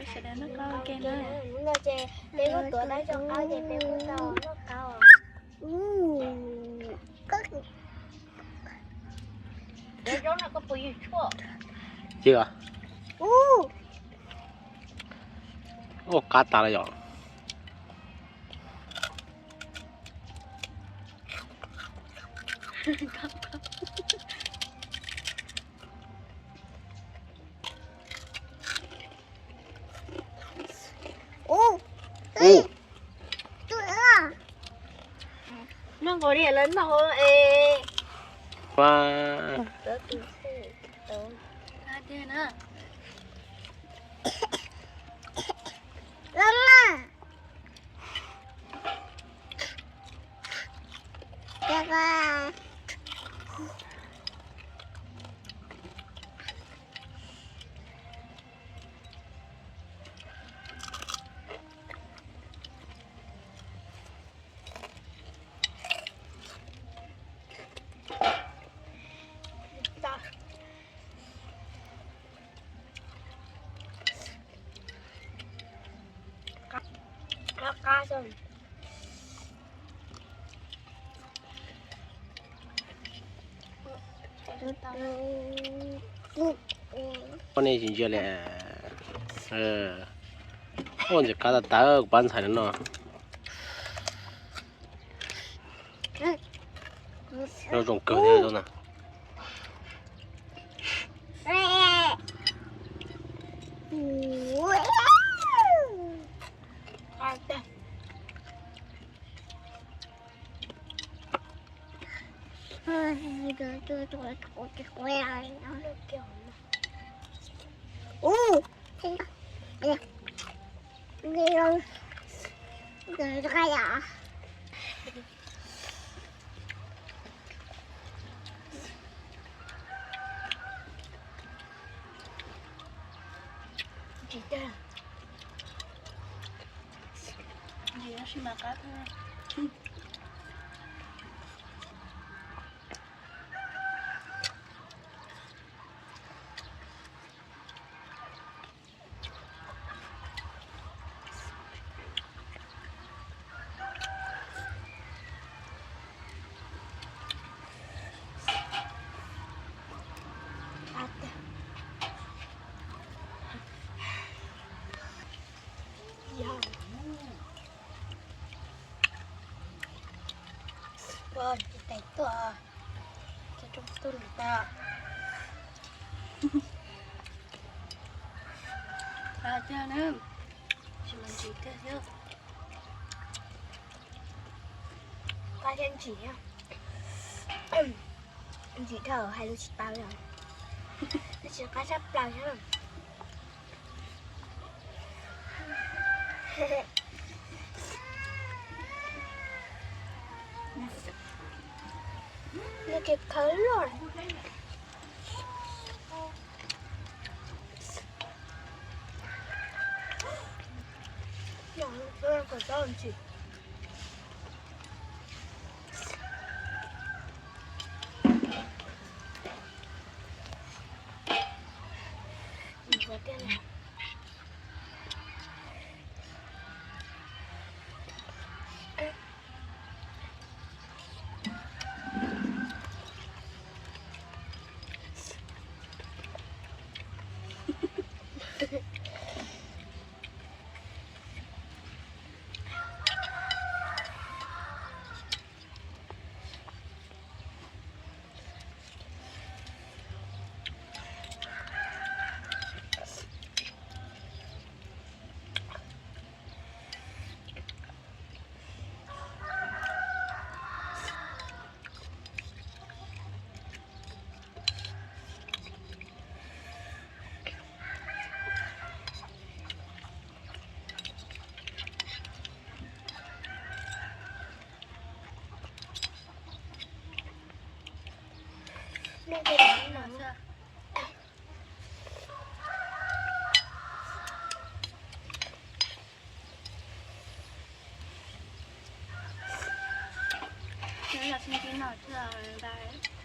Sawv daws noj qaub ua ke na. Hnub no ces peb kuj tuav tau zoo qaub ces peb kuj tau noj qaub. Ua qab tas lawm yom. Ub, noj nkaus li lawv noj es. Poj nej tsis ntsia li. Ua ntxim qab tas tas kuv pab ntxhais no. Zoo kawg thiab na. Ua tais tuaj, tais tuaj lwm tag. Qab tiag na, tsis mas ntsim tiag thiab. Qab thiab ntsim, ntsim dhau hais lus tsis tau li, tab sis qab tshaj plaws thiab. Nws ces khawv loj. Nws yog sib ntsib no thiaj npai.